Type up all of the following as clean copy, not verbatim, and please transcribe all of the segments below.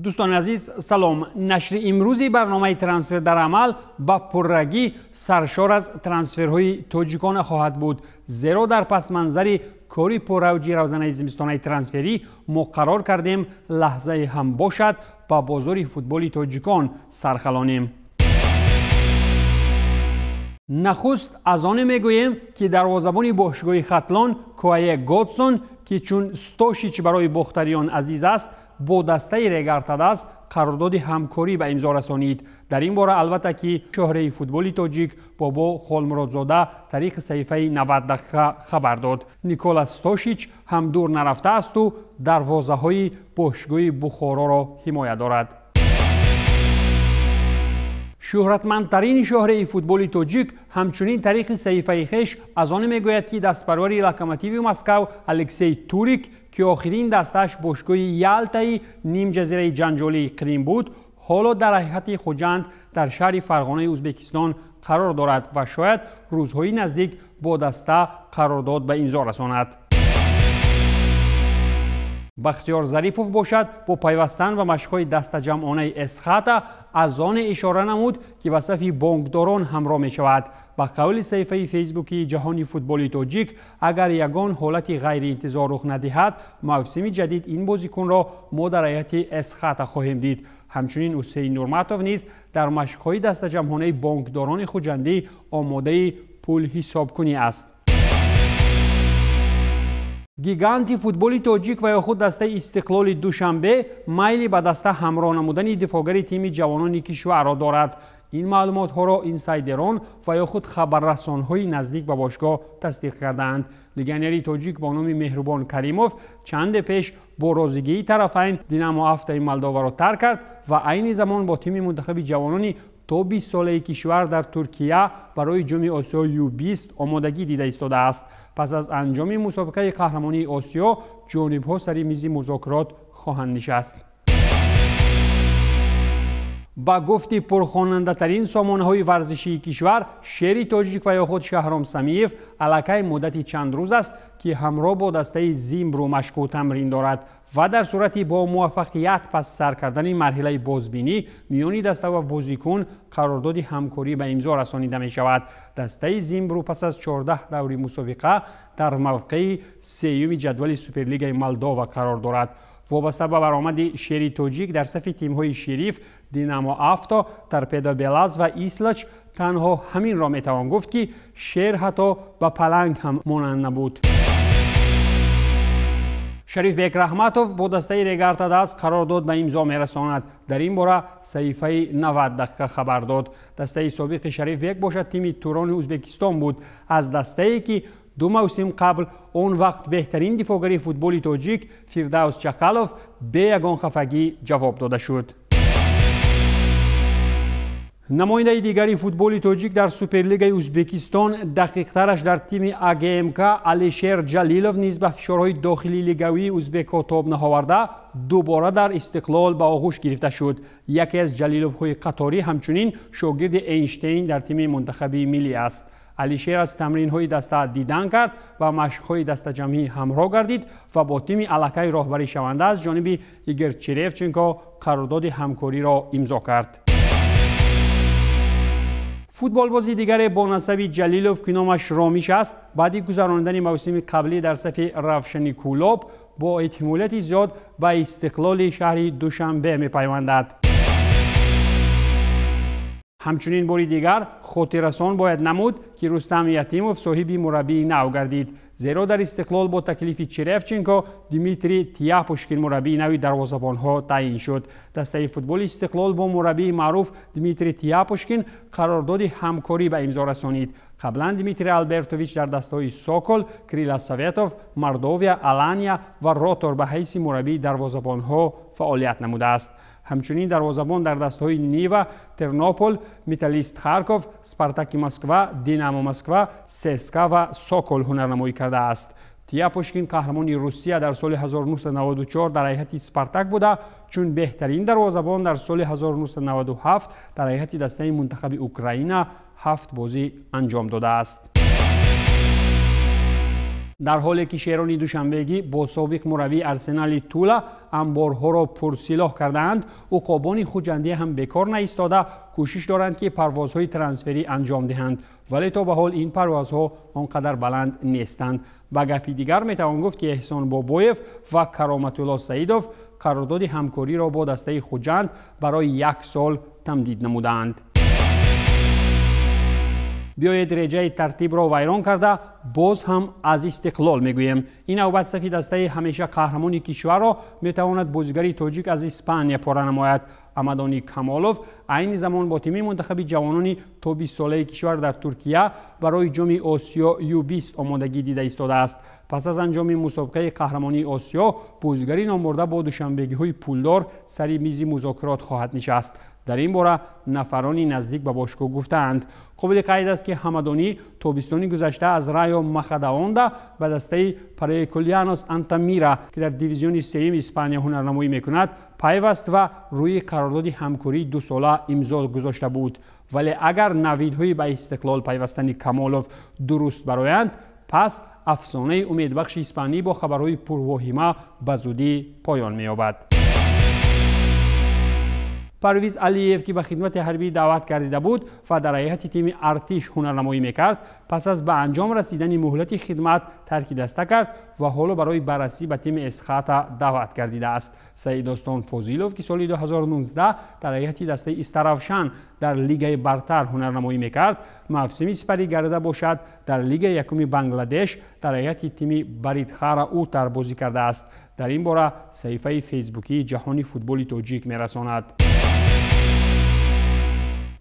Дӯстони азиз, салом. Нашри имрӯзи барномаи «Трансфер дар амал» ба пуррагӣ саршор аз трансферҳои тоҷикона хоҳад буд, зеро дар пасманзари кори пуравҷи равзанаи зимистонаи трансферӣ мо қарор кардем лаҳзае ҳам бошад ба бозори футболи тоҷикон сархалонем. Нахуст аз оне мегӯем, ки дарвозабони бошгоҳи Хатлон Куае Годсон, ки чун Стошич барои бохтариён азиз аст, бо дастаи Регар-ТадАЗ қарордоди ҳамкорӣ ба имзо расонид. Дар ин бора, албатта, ки чоҳраи футболи тоҷик Бобо Холмуродзода тариқи саҳифаи 90 дақиқа хабар дод. Никола Стошич ҳам дур нарафтаасту дарвозаҳои бошгоҳи Бухороро ҳимоя дорад. Шӯҳратмандтарини шоҳраи футболи тоҷик ҳамчунин тариқи саҳифаи хеш аз оне мегӯяд, ки дастпарвари Локомотиви Москав Алексей Турик, ки охирин дастааш бошгоҳи Ялтаи нимҷазираи ҷанҷолии Қрим буд, ҳоло дар ҳайати Хуҷанд дар шаҳри Фарғонаи Ӯзбекистон қарор дорад ва шояд рӯзҳои наздик бо даста қарордод ба имзо расонад. Бахтиёр Зарипов бошад, бо пайвастан ба машқҳои дастаҷамъонаи Эсхата аз оне ишора намуд, ки ба сафи бонкдорон ҳамроҳ мешавад. Ба қавли саҳифаи фейсбуки ҷаҳони футболи тоҷик, агар ягон ҳолати ғайриинтизор рух надиҳад, мавсими ҷадид ин бозикунро мо дар ҳайати Эсхата хоҳем дид. Ҳамчунин Ҳусейн Нурматов низ дар машқҳои дастаҷамъонаи бонкдорони хуҷандӣ омодаи пулҳисобкунӣ аст. Гиганти футболи тоҷик ва ё худ дастаи Истиқлоли Душанбе майли ба даста ҳамроҳ намудани дифоъгари тими ҷавонони кишварро дорад. Ин маълумотҳоро инсайдерон ва ё худ хабаррасонҳои наздик ба бошгоҳ тасдиқ кардаанд. Легионери тоҷик бо номи Меҳрубон Каримов чанде пеш бо розигии тарафайн Динамо Автои Молдоваро тарк кард ва айни замон бо тими мунтахаби ҷавонони то 20 солаи кишвар дар Туркия барои Ҷоми Осиё Ю20 омодагӣ дида истодааст. Пас аз анҷоми мусобиқаи қаҳрамонии Осиё ҷонибҳо сари мизи музокирот хоҳанд нишаст. Ба гуфти пурхонандатарин сомонаҳои варзишии кишвар, шери тоҷик ва ё худ Шаҳром Самиев аллакай муддати чанд рӯз аст, ки ҳамроҳ бо дастаи Зимбру машқу тамрин дорад ва дар сурати бо муваффақият пас сар кардани марҳилаи бозбинӣ миёни даста ва бозикун қарордоди ҳамкорӣ ба имзо расонида мешавад. Дастаи Зимбру пас аз 14 даври мусобиқа дар мавқеи сеюми ҷадвали Суперлигаи Молдова қарор дорад. Вобаста ба баромади шери тоҷик дар сафи тимҳои Шериф, Динамо Авто, Торпедо Белаз ва Ислач танҳо ҳаминро метавон гуфт, ки шер ҳатто ба паланг ҳам монанд набуд. Шарифбек Раҳматов бо дастаи Регар-ТадАЗ қарордод ба имзо мерасонад. Дар ин бора саҳифаи 90 дақиқа хабар дод. Дастаи собиқи Шарифбек бошад тими Турони Ӯзбекистон буд, аз дастае ки ду мавсим қабл он вақт беҳтарин дифоъгари футболи тоҷик Фирдавс Чақалов бе ягон хафагӣ ҷавоб дода шуд. Намояндаи дигари футболи тоҷик дар Суперлигаи Ӯзбекистон, дақиқтараш дар тими АГМК, Алишер Ҷалилов низ ба фишорҳои дохилии лигавии ӯзбекҳо тоб наоварда, дубора дар Истиқлол ба оғӯш гирифта шуд. Яке аз Ҷалиловҳои қаторӣ ҳамчунин шогирди Эйнштейн дар тими мунтахаби миллӣ аст. Алишер аз тамринҳои даста дидан кард ва машқҳои дастаҷамъӣ ҳамроҳ гардид ва бо тими аллакай роҳбаришаванда аз ҷониби Игор Черевченко қарордоди ҳамкориро имзо кард. Футболбози дигаре бо насаби Ҷалилов, ки номаш Ромиш аст, баъди гузаронидани мавсими қаблӣ дар сафи Равшани Кӯлоб бо эҳтимолияти зиёд ба Истиқлоли шаҳри Душанбе мепайвандад. Ҳамчунин бори дигар хотиррасон бояд намуд, ки Рустам Ятимов соҳиби мураббии нав гардид, зеро дар Истиқлол бо таклифи Черевченко Дмитрий Тяпушкин мураббии нави дарвозабонҳо таъин шуд. Дастаи футболи Истиқлол бо мураббии маъруф Дмитрий Тяпушкин қарордоди ҳамкорӣ ба имзо расонид. Қаблан Дмитрий Албертович дар дастаҳои Сокол, Крила Советов, Мордовия, Алания ва Ротор ба ҳайси мураббии дарвозабонҳо фаъолият намудааст. Ҳамчунин дарвозабон дар дастаҳои Нива, Тернопол, Металлист Харков, Спартаки Москва, Динамо Москва, ССК ва Сокол ҳунарнамоӣ кардааст. Тяпушкин қаҳрамони Русия дар соли 1994 дар ҳайати Спартак буда, чун беҳтарин дарвозабон дар соли 1997 дар ҳайати дастаи мунтахаби Украина ҳафт бозӣ анҷом додааст. Дар ҳоле ки шерони душанбегӣ бо собиқ мураббии Арсенали Тула анборҳоро пурсилоҳ кардаанд, уқобони хуҷандӣ ҳам бекор наистода кӯшиш доранд, ки парвозҳои трансферӣ анҷом диҳанд, вале то ба ҳол ин парвозҳо он қадар баланд нестанд. Ба гапи дигар метавон гуфт, ки Эҳсон Бобоев ва Кароматулло Саидов қарордоди ҳамкориро бо дастаи Хуҷанд барои як сол тамдид намудаанд. Биёед реҷаи тартибро вайрон карда боз ҳам аз Истиқлол мегӯем. Ин навбат сафи дастаи ҳамеша қаҳрамони кишварро метавонад бозигари тоҷик аз Испания пора намояд. Амадони Камолов айни замон бо тими мунтахаби ҷавонони то 20-солаи кишвар дар Туркия барои ҷоми Осиё Ю20 омодагӣ дида истодааст. Пас аз анҷоми мусобиқаи қаҳрамонии Осиё бозигари номбурда бо душанбегиҳои пулдор сари мизи музокирот хоҳад нишаст. Дар ин бора нафарони наздик ба бошгоҳ гуфтаанд. Қобили қайд аст, ки Ҳамадонӣ тобистони гузашта аз Райо Махадаонда ба дастаи Парекулянос Антамира, ки дар дивизиони сеюм Испания ҳунарнамоӣ мекунад, пайваст ва рӯи қарордоди ҳамкории дусола имзо гузошта буд. Вале агар навидҳои ба Истиқлол пайвастани Камолов дуруст бароянд, пас афсонаи умедбахши испанӣ бо хабарҳои пурвоҳима ба зудӣ поён меёбад. Парвиз Алиев, ки ба хидмати ҳарбӣ даъват гардида буд ва дар ҳайати тими Артиш ҳунарнамоӣ мекард, пас аз ба анҷом расидани муҳлати хидмат тарки даста кард ва ҳоло барои баррасӣ ба тими Эсхата даъват гардидааст. Саидостон Фозилов, ки соли 2019 дар ҳайати дастаи Истаравшан дар Лигаи бартар ҳунарнамоӣ мекард, мавсими сипарӣ гардида бошад дар Лигаи якуми Бангладеш дар ҳайати тими Баридхара Утар бозӣ кардааст. Дар ин бора саҳифаи фейсбукии Ҷаҳони футболи тоҷик мерасонад.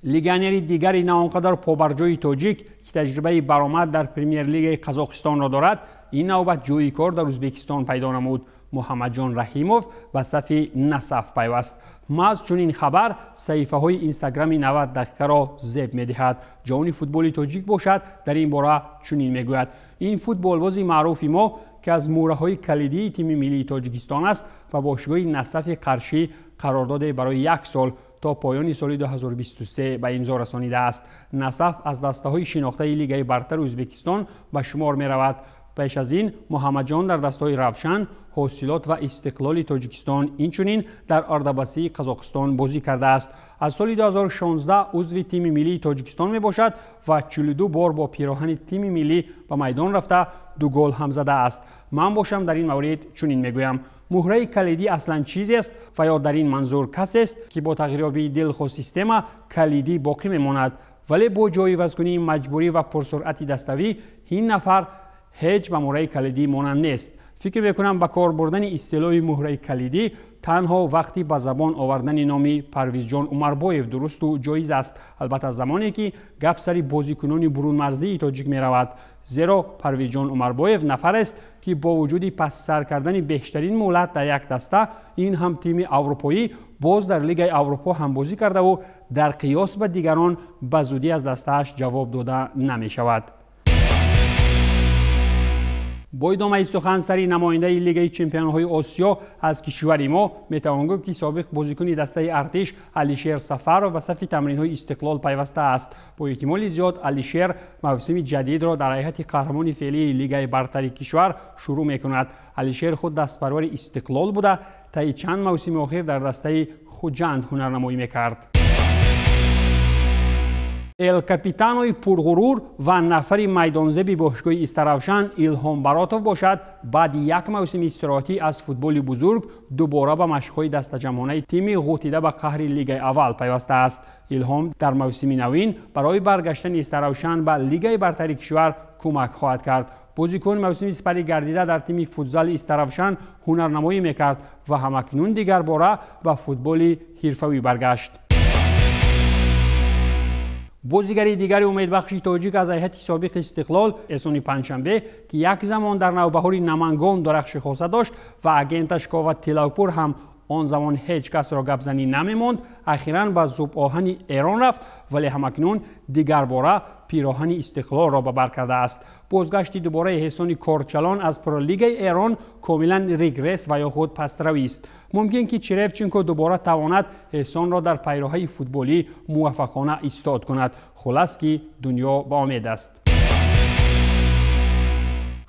Легионери дигари на он қадар побарҷои тоҷик, ки таҷрибаи баромад дар премер-лигаи Қазоқистонро дорад, ин навбат ҷойи кор дар Ӯзбекистон пайдо намуд. Муҳаммадҷон Раҳимов ба сафи Насаф пайваст. Маҳз чунин хабар саҳифаҳои инстаграми 90 дақиқаро зеб медиҳад. Ҷавони футболи тоҷик бошад дар ин бора чунин мегӯяд: ин футболбози маъруфи мо, ки аз муҳраҳои калидии тими миллии Тоҷикистон аст, ба бошгоҳи Насафи Қаршӣ қарордоде барои як сол то поёни соли 2023 ба имзо расонидааст. Насаф аз дастаҳои шинохтаи Лигаи бартари Ӯзбекистон ба шумор меравад. Пеш аз ин Муҳаммадҷон дар дастаҳои Равшан, Ҳосилот ва Истиқлоли Тоҷикистон, инчунин дар Ордабасии Қазоқистон бозӣ кардааст. Аз соли 2016 узви тими миллии Тоҷикистон мебошад ва 42 бор бо пироҳани тими миллӣ ба майдон рафта 2 гол ҳам задааст. Ман бошам дар ин маврид чунин мегӯям: муҳраи калидӣ аслан чизест ва ё дар ин манзур касест, ки бо тағйирёбии дилхоҳ система калидӣ боқӣ мемонад, вале бо ҷойивазкунии маҷбурӣ ва пурсуръати даставӣ ин нафар ҳеҷ ба муҳраи калидӣ монанд нест. Фикр мекунам ба кор бурдани истилоҳи муҳраи калидӣ танҳо вақти ба забон овардани номи Парвизҷон Умарбоев дурусту ҷоиз аст, албатта замоне ки гап сари бозикунони бурунмарзии тоҷик меравад, зеро Парвизҷон Умарбоев нафарест, ки бо вуҷуди пассар кардани бештарин муҳлат дар як даста, ин ҳам тими аврупоӣ, боз дар Лигаи Аврупо ҳамбозӣ кардаву дар қиёс ба дигарон ба зудӣ аз дастааш ҷавоб дода намешавад. Бо идомаи сухан сари намояндаи Лигаи чемпионҳои Осиё аз кишвари мо метавон гуфт, ки собиқ бозикуни дастаи Артиш Алишер Сафаров ба сафи тамринҳои Истиқлол пайваста аст. Бо эҳтимоли зиёд Алишер мавсими ҷадидро дар ҳайати қаҳрамони феълии Лигаи бартари кишвар шурӯъ мекунад. Алишер худ дастпарвари Истиқлол буда, таи чанд мавсими охир дар дастаи Хуҷанд ҳунарнамоӣ мекард. Эл Капитанои пурғурур ва нафари майдонзеби бошгоҳи Истаравшан Илҳом Баротов бошад, баъди як мавсими истироҳатӣ аз футболи бузург дубора ба машқҳои дастаҷамъонаи тими ғутида ба қаҳри Лигаи аввал пайвастааст. Илҳом дар мавсими навин барои баргаштани Истаравшан ба Лигаи бартари кишвар кӯмак хоҳад кард. Бозикун мавсими сипарӣ гардида дар тими футзали Истаравшан ҳунарнамоӣ мекард ва ҳамакнун дигар бора ба футболи ҳирфавӣ баргашт. Бозигари дигари умедбахши тоҷик аз ҳайати собиқи Истиқлол Эҳсони Панҷшанбе, ки як замон дар навбаҳори Намангон дарахши хоса дошт ва агенташ Кова Тилавпур ҳам он замон ҳеҷ касро гапзанӣ намемонд, ахиран ба зубоҳани Эрон рафт, вале ҳамакнун дигарбора пироҳани Истиқлолро ба бар кардааст. Бозгашти дубораи Эҳсони Корчалон аз Пролигаи Эрон комилан регресс ва ё худ пастравист. Мумкин ки Черевченко дубора тавонад Эҳсонро дар пайроҳаи футболӣ муваффақона истод кунад. Хулас, ки дунё ба омед аст.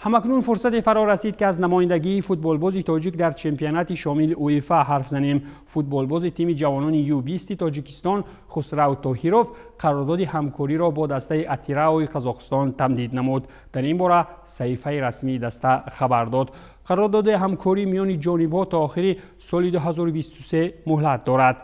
Ҳамакнун фурсате фаро расид, ки аз намояндагии футболбози тоҷик дар чемпионати шомили УЕФА ҳарф занем. Футболбози тими ҷавонони Ю-20 Тоҷикистон Хусрав Тоҳиров қарордоди ҳамкориро бо дастаи Атираои Қазоқистон тамдид намуд. Дар ин бора саҳифаи расмии даста хабар дод. Қарордоди ҳамкорӣ миёни ҷонибҳо то охири соли 2023 муҳлат дорад.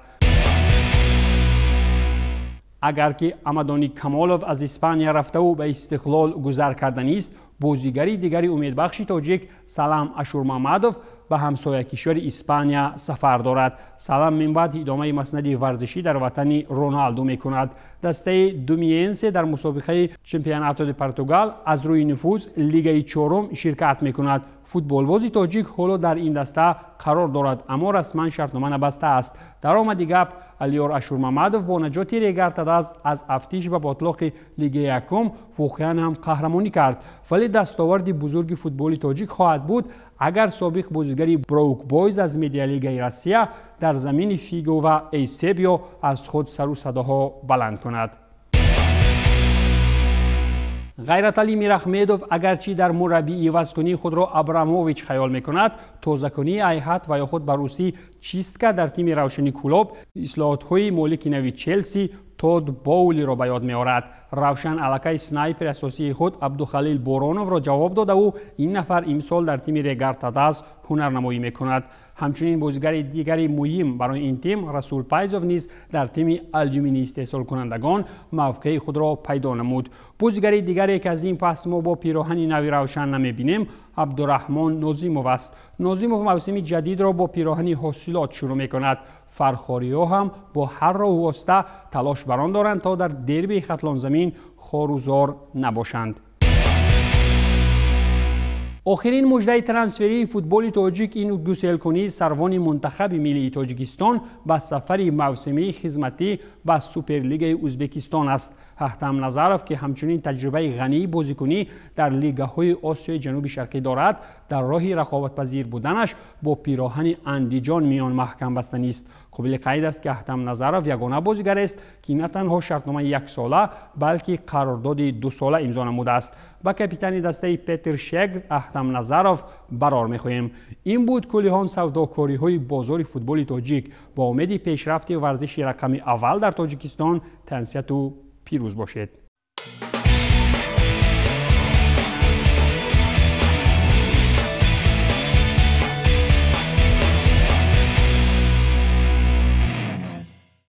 Агар ки Амадони Камолов аз Испания рафтаву ба Истиқлол гузар карданист, бозигари дигари умедбахши тоҷик Салам Ашурмамадов ба ҳамсоя кишвари Испания сафар дорад. Салам минбаъд идомаи маснади варзишӣ дар ватани Роналду мекунад. Дастаи Думиенсе дар мусобиқаи чемпионатои Португал аз рӯи нуфуз лигаи чорум ширкат мекунад. Футболбози тоҷик ҳоло дар ин даста қарор дорад, аммо расман шартнома набастааст. Дар омади гап, Алиёр Ашурмамадов бо наҷоти Регар-ТадАЗ аз афтиш ба ботлоқи лигаи якум воқеан ҳам қаҳрамонӣ кард, вале дастоварди бузурги футболи тоҷик хоҳад буд, агар собиқ бозигари Броук Бойз аз медиалигаи Россия дар замини Фиго ва Эйсебио аз худ сару садоҳо баланд кунад. Ғайраталӣ Мирахмедов агарчи дар мураббии ивазкунии худро Абрамович хаёл мекунад, тозакунии айҳат ва ё худ ба русӣ чистка дар тими Равшани Кӯлоб ислоҳотҳои молики нави Челси Тод Боулиро ба ёд меорад. Равшан аллакай снайпери асосии худ Абдухалил Бороновро ҷавоб додаву ин нафар имсол дар тими Регар-ТадАЗ ҳунарнамоӣ мекунад. Ҳамчунин бозигари дигари муҳим барои ин тим Расул Пайзов низ дар тими алюминии истеҳсолкунандагон мавқеи худро пайдо намуд. Бозигари дигаре, ки аз ин пас мо бо пироҳани нави Равшан намебинем, Абдураҳмон Нозимов аст. Нозимов мавсими ҷадидро бо пироҳани Ҳосилот шурӯъ мекунад. Фархориҳо ҳам бо ҳар роҳу восита талош бар он доранд, то дар дербии Хатлонзамин хорузор набошанд. Охирин муждаи трансферии футболи тоҷик ин гуселкунии сарвони мунтахаби миллии Тоҷикистон ба сафари мавсимии хизматӣ ба Суперлигаи Ӯзбекистон аст. Аҳтам Назаров, ки ҳамчунин таҷрибаи ғании бозикунӣ дар лигаҳои Осиёи Ҷануби Шарқӣ дорад, дар роҳи рақобатпазир буданаш бо пироҳани Андиҷон миён маҳкам бастанист. Қобили қайд аст, ки Аҳтам Назаров ягона бозигарест, ки на танҳо шартномаи яксола, балки қарордоди дусола имзо намудааст. Ба капитани дастаи Петр Шегр Аҳтам Назаров барор мехоҳем. Ин буд куллиҳон савдокориҳои бозори футболи тоҷик. Бо умеди пешрафти варзиши рақами аввал дар Тоҷикистон тансиҳату пирӯз бошед.